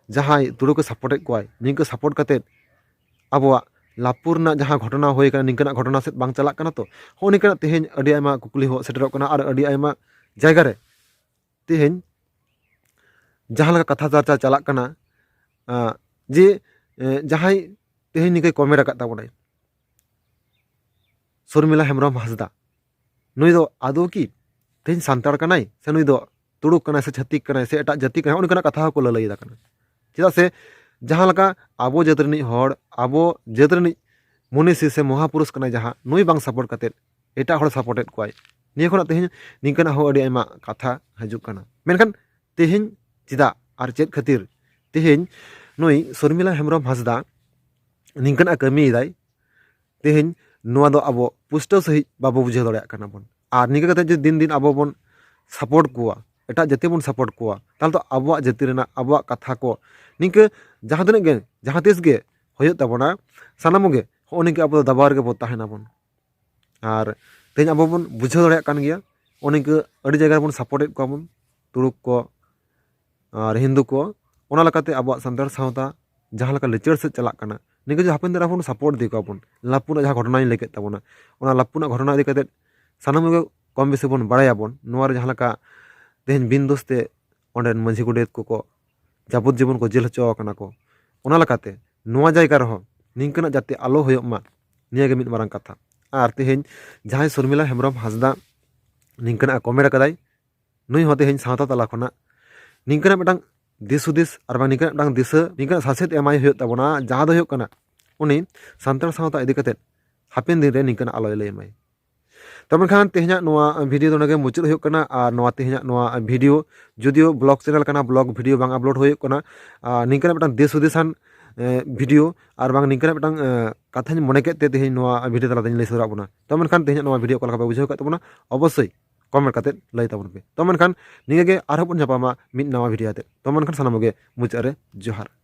ᱡᱟᱦᱟᱸᱭ ᱛᱩᱲᱩᱠ ᱠᱚ ᱥᱟᱯᱳᱨᱴ ᱮᱫ ᱠᱚᱣᱟᱭ, ᱱᱤᱝᱠᱟᱹ ᱥᱟᱯᱳᱨᱴ ᱠᱟᱛᱮᱫ ᱟᱵᱚᱣᱟᱜ ᱞᱟᱵᱷᱯᱩᱨ ᱨᱮᱱᱟᱜ ᱡᱟᱦᱟᱸ ᱜᱷᱚᱴᱚᱱᱟ ᱦᱩᱭ ᱠᱟᱱᱟ, ᱱᱤᱝᱠᱟᱹᱱᱟᱜ ᱜᱷᱚᱴᱚᱱᱟ ᱥᱮᱫ ᱵᱟᱝ ᱪᱟᱞᱟᱜ ᱠᱟᱱᱟ ᱛᱚ? ᱦᱚᱸᱜᱼᱚ ᱱᱤᱝᱠᱟᱹᱱᱟᱜ ᱛᱮᱦᱮᱧ ᱟᱹᱰᱤ ᱟᱭᱢᱟ ᱠᱩᱠᱞᱤ ᱦᱚᱸ ᱥᱮᱴᱮᱨᱚᱜ ᱠᱟᱱᱟ ᱟᱨ ᱟᱹᱰᱤ ᱟᱭᱢᱟ ᱡᱟᱭᱜᱟ ᱨᱮ ᱛᱮᱦᱮᱧ ᱡᱟᱦᱟᱸ ᱞᱮᱠᱟ ᱠᱟᱛᱷᱟ ᱪᱟᱨᱪᱟ ᱪᱟᱞᱟᱜ ᱠᱟᱱᱟ, ᱟᱸ, ᱡᱮ, ᱮᱸ, ᱡᱟᱦᱟᱸᱭ ᱛᱮᱦᱮᱧ ᱱᱤᱝᱠᱟᱹ ᱠᱚᱢᱮᱱᱴ ᱟᱠᱟᱫ ᱛᱟᱵᱚᱱᱟᱭ, ᱥᱚᱨᱢᱤᱞᱟ ᱦᱮᱢᱵᱨᱚᱢ ᱦᱟᱸᱥᱫᱟ, ᱱᱩᱭ ᱫᱚ ᱟᱫᱚ ᱠᱤ ᱛᱮᱦᱮᱧ ᱥᱟᱱᱛᱟᱲ ᱠᱟᱱᱟᱭ ᱥᱮ ᱱᱩᱭ ᱫᱚ ᱛᱩᱲᱩᱠ ᱠᱟᱱᱟᱭ ᱥᱮ ᱪᱷᱟᱹᱛᱤᱠ ᱠᱟᱱᱟᱭ ᱥᱮ ᱮᱴᱟᱜ ᱡᱟᱹᱛᱤ ᱠᱟᱱᱟᱭ? ᱚᱱᱠᱟᱱᱟᱜ ᱠᱟᱛᱷᱟ ᱦᱚᱸᱠᱚ ᱞᱟᱹᱞᱟᱹᱭ ᱮᱫᱟ ᱠᱟᱱᱟ᱾ ᱪᱮᱫᱟᱜ ᱥᱮ ᱡᱟᱦᱟᱸ ᱞᱮᱠᱟ ᱟᱵᱚ ᱡᱟᱹᱛ ᱨᱤᱱᱤᱡ ᱦᱚᱲ, ᱟᱵᱚ ᱡᱟᱹᱛ ᱨᱤᱱᱤᱡ ᱢᱩᱱᱤᱥᱤ ᱥᱮ ᱢᱚᱦᱟᱯᱩᱨᱩᱥ ᱠᱟᱱᱟᱭ ᱡᱟᱦᱟᱸ, ᱱᱩᱭ ᱵᱟᱝ ᱥᱟᱯᱳᱨᱴ ᱠᱟᱛᱮᱫ ᱮᱴᱟᱜ ᱦᱚᱲ ᱥᱟᱯᱳᱨᱴ ᱮᱫ ᱠᱚᱣᱟᱭ, ᱱᱤᱭᱟᱹ ᱠᱷᱚᱱᱟᱜ ᱛᱮᱦᱮᱧ ᱱᱤᱝᱠᱟᱹᱱᱟᱜ ᱦᱚᱸ ᱟᱹᱰᱤ ᱟᱭᱢᱟ ᱠᱟᱛᱷᱟ ᱦᱤᱡᱩᱜ ᱠᱟᱱᱟ᱾ ᱢᱮᱱᱠᱷᱟᱱ ᱛᱮᱦᱮᱧ ᱪᱮᱫᱟᱜ ᱟᱨ ᱪᱮᱫ ᱠᱷᱟᱹᱛᱤᱨ ᱛᱮᱦᱮᱧ ᱱᱩᱭ ᱥᱚᱨᱢᱤᱞᱟ ᱦᱮᱢᱵᱨᱚᱢ ᱦᱟᱸᱥᱫᱟ ᱱᱤᱝᱠᱟᱹᱱᱟᱜ ᱠᱟᱹᱢᱤᱭᱮᱫᱟᱭ, ᱛᱮᱦᱮᱧ ᱱᱚᱣᱟ ᱫᱚ ᱟᱵᱚ ᱯᱩᱥᱴᱟᱹᱣ ᱥᱟᱺᱦᱤᱡ ᱵᱟᱵᱚ ᱵᱩᱡᱷᱟᱹᱣ ᱫᱟᱲᱮᱭᱟᱜ ᱠᱟᱱᱟ ᱵᱚᱱ᱾ ᱟᱨ ᱱᱤᱝᱠᱟᱹ ᱠᱟᱛᱮ ᱡᱩᱫᱤ ᱫᱤᱱ ᱫᱤᱱ ᱟᱵᱚ ᱵᱚᱱ ᱥᱟᱯᱳᱨᱴ ᱠᱚᱣᱟ, ᱮᱴᱟᱜ ᱡᱟᱹᱛᱤ ᱵᱚᱱ ᱥᱟᱯᱳᱨᱴ ᱠᱚᱣᱟ, ᱛᱟᱦᱚᱞᱮ ᱫᱚ ᱟᱵᱚᱣᱟᱜ ᱡᱟᱹᱛᱤ ᱨᱮᱱᱟᱜ, ᱟᱵᱚᱣᱟᱜ ᱠᱟᱛᱷᱟ ᱠᱚ ᱱᱤᱝᱠᱟᱹ ᱡᱟᱦᱟᱸ ᱛᱤᱱᱟᱹᱜ ᱜᱮ, ᱡᱟᱦᱟᱸ ᱛᱤᱥ ᱜᱮ ᱦᱩᱭᱩᱜ ᱛᱟᱵᱚᱱᱟ, ᱥᱟᱱᱟᱢ ᱠᱚᱜᱮ ᱦᱚᱸᱜᱼᱚ ᱱᱤᱝᱠᱟᱹ ᱟᱵᱚ ᱫᱚ ᱫᱟᱵᱟᱣ ᱨᱮᱜᱮ ᱵᱚ ᱛᱟᱦᱮᱱᱟᱵᱚᱱ᱾ ᱟᱨ ᱛᱮᱦᱮᱧ ᱟᱵᱚ ᱵᱚᱱ ᱵᱩᱡᱷᱟᱹᱣ ᱫᱟᱲᱮᱭᱟᱜ ᱠᱟᱱ ᱜᱮᱭᱟ, ᱚᱱᱮ ᱤᱱᱠᱟᱹ ᱟᱹᱰᱤ ᱡᱟᱭᱜᱟ ᱨᱮᱵᱚᱱ ᱥᱟᱯᱳᱨᱴᱮᱫ ᱠᱚᱣᱟ ᱵᱚᱱ, ᱛᱩᱲᱩᱠ ᱠᱚ ᱟᱨ ᱦᱤᱱᱫᱩ ᱠᱚ᱾ ᱚᱱᱟ ᱞᱮᱠᱟᱛᱮ ᱟᱵᱚᱣᱟᱜ ᱥᱟᱱᱛᱟᱲ ᱥᱟᱶᱛᱟ ᱡᱟᱦᱟᱸ ᱞᱮᱠᱟ ᱞᱤᱪᱟᱹᱲ ᱥᱮᱫ ᱪᱟᱞᱟᱜ ᱠᱟᱱᱟ, ᱱᱤᱝᱠᱟ ᱡᱩᱫᱤ ᱦᱟᱯᱮᱱ ᱫᱤᱱ ᱨᱮ ᱟᱵᱚ ᱵᱚᱱ ᱥᱟᱯᱳᱨᱴ ᱤᱫᱤ ᱠᱚᱣᱟ ᱵᱚᱱ, ᱞᱟᱯᱩ ᱨᱮᱱᱟᱜ ᱡᱟᱦᱟᱸ ᱜᱷᱚᱴᱚᱱᱟᱧ ᱞᱟᱹᱭ ᱠᱮᱫ ᱛᱟᱵᱚᱱᱟ, ᱚᱱᱟ ᱞᱟᱯᱩ ᱨᱮᱱᱟᱜ ᱜᱷᱚᱴᱚᱱᱟ ᱤᱫᱤ ᱠᱟᱛᱮᱫ ᱥᱟᱱᱟᱢ ᱠᱚᱜᱮ ᱠᱚᱢ ᱵᱮᱥᱤ ᱵᱚᱱ ᱵᱟᱲᱟᱭᱟᱵᱚᱱ᱾ ᱱᱚᱣᱟ ᱨᱮ ᱡᱟᱦᱟᱸ ᱞᱮᱠᱟ ᱛᱮᱦᱮᱧ ᱵᱤᱱ ᱫᱳᱥ ᱛᱮ ᱚᱸᱰᱮᱱ ᱢᱟᱹᱡᱷᱤ ᱜᱚᱰᱮᱛ ᱠᱚᱠᱚ ᱡᱟᱵᱚᱛ ᱡᱤᱵᱚᱱ ᱠᱚ ᱡᱮᱞ ᱦᱚᱪᱚ ᱟᱠᱟᱱᱟ ᱠᱚ, ᱚᱱᱟ ᱞᱮᱠᱟᱛᱮ ᱱᱚᱣᱟ ᱡᱟᱭᱜᱟ ᱨᱮᱦᱚᱸ ᱱᱤᱝᱠᱟᱹᱱᱟᱜ ᱡᱟᱛᱮ ᱟᱞᱚ ᱦᱩᱭᱩᱜ ᱢᱟ, ᱱᱤᱭᱟᱹ ᱜᱮ ᱢᱤᱫ ᱢᱟᱨᱟᱝ ᱠᱟᱛᱷᱟ᱾ ᱟᱨ ᱛᱮᱦᱮᱧ ᱡᱟᱦᱟᱸᱭ ᱥᱚᱨᱢᱤᱞᱟ ᱦᱮᱢᱵᱨᱚᱢ ᱦᱟᱸᱥᱫᱟ ᱱᱤᱝᱠᱟᱹᱱᱟᱜ ᱮ ᱠᱚᱢᱮᱱᱴ ᱟᱠᱟᱫᱟᱭ, ᱱᱩᱭ ᱦᱚᱸ ᱛᱮᱦᱮᱧ ᱥᱟᱶᱛᱟ ᱛᱟᱞᱟ ᱠᱷᱚᱱᱟᱜ ᱱᱤᱝᱠᱟᱱᱟᱜ ᱢᱤᱫᱴᱟᱝ ᱫᱤᱥ ᱦᱩᱫᱤᱥ ᱟᱨ ᱵᱟᱝ ᱱᱤᱝᱠᱟᱱᱟᱜ ᱢᱤᱫᱴᱟᱝ ᱫᱤᱥᱟᱹ, ᱱᱤᱝᱠᱟᱱᱟᱜ ᱥᱟᱥᱮᱛ ᱮᱢᱟᱭ ᱦᱩᱭᱩᱜ ᱛᱟᱵᱚᱱᱟ, ᱡᱟᱦᱟᱸ ᱫᱚ ᱦᱩᱭᱩᱜ ᱠᱟᱱᱟ ᱩᱱᱤ ᱥᱟᱱᱛᱟᱲ ᱥᱟᱶᱛᱟ ᱤᱫᱤ ᱠᱟᱛᱮᱫ ᱦᱟᱯᱮᱱ ᱫᱤᱱ ᱨᱮ ᱱᱤᱝᱠᱟᱱᱟᱜ ᱟᱞᱚᱭ ᱞᱟᱹᱭ ᱢᱟᱭ᱾ ᱛᱚ ᱢᱮᱱᱠᱷᱟᱱ ᱛᱮᱦᱮᱧᱟᱜ ᱱᱚᱣᱟ ᱵᱷᱤᱰᱤᱭᱳ ᱫᱚ ᱱᱚᱰᱮ ᱜᱮ ᱢᱩᱪᱟᱹᱫ ᱦᱩᱭᱩᱜ ᱠᱟᱱᱟ᱾ ᱟᱨ ᱱᱚᱣᱟ ᱛᱮᱦᱮᱧᱟᱜ ᱱᱚᱣᱟ ᱵᱷᱤᱰᱤᱭᱳ ᱡᱩᱫᱤᱭᱳ ᱵᱞᱚᱜ ᱪᱮᱱᱮᱞ ᱠᱟᱱᱟ, ᱵᱞᱚᱜ ᱵᱷᱤᱰᱤᱭᱳ ᱵᱟᱝ ᱟᱯᱞᱳᱰ ᱦᱩᱭᱩᱜ ᱠᱟᱱᱟ, ᱟᱨ ᱱᱤᱝᱠᱟᱱᱟᱜ ᱢᱤᱫᱴᱟᱝ ᱫᱤᱥ ᱦᱩᱫᱤᱥᱟᱱ ᱮ, ᱵᱷᱤᱰᱤᱭᱳ ᱟᱨ ᱵᱟᱝ ᱱᱤᱝᱠᱟᱱᱟᱜ ᱢᱤᱫᱴᱟᱝ ᱮ, ᱠᱟᱛᱷᱟᱧ ᱢᱚᱱᱮ ᱠᱮᱫ ᱛᱮ ᱛᱮᱦᱮᱧ ᱱᱚᱣᱟ ᱵᱷᱤᱰᱤᱭᱳ ᱛᱟᱞᱟᱛᱮᱧ ᱞᱟᱹᱭ ᱥᱚᱫᱚᱨᱟᱜ ᱵᱚᱱᱟ᱾ ᱛᱚ ᱢᱮᱱᱠᱷᱟᱱ ᱛᱮᱦᱮᱧᱟᱜ ᱱᱚᱣᱟ ᱵᱷᱤᱰᱤᱭᱳ ᱚᱠᱟ ᱞᱮᱠᱟ ᱯᱮ ᱵᱩᱡᱷᱟᱹᱣ ᱠᱟᱜ ᱛᱟᱵᱚᱱᱟ, ᱚᱵᱚᱥᱥᱳᱭ ᱠᱚᱢᱮᱱᱴ ᱠᱟᱛᱮᱫ ᱞᱟᱹᱭ ᱛᱟᱵᱚᱱ ᱯᱮ᱾ ᱛᱚ ᱢᱮᱱᱠᱷᱟᱱ ᱱᱤᱭᱟᱹ ᱜᱮ, ᱟᱨᱦᱚᱸ ᱵᱚᱱ ᱧᱟᱯᱟᱢᱟ ᱢᱤᱫ ᱱᱟᱣᱟ ᱵᱷᱤᱰᱤᱭᱳ ᱟᱛᱮᱫ᱾ ᱛᱚ ᱢᱮᱱᱠᱷᱟᱱ ᱥᱟᱱᱟᱢ ᱠᱚᱜᱮ ᱢᱩᱪᱟᱹᱫ ᱨᱮ ᱡᱚᱦᱟᱨ᱾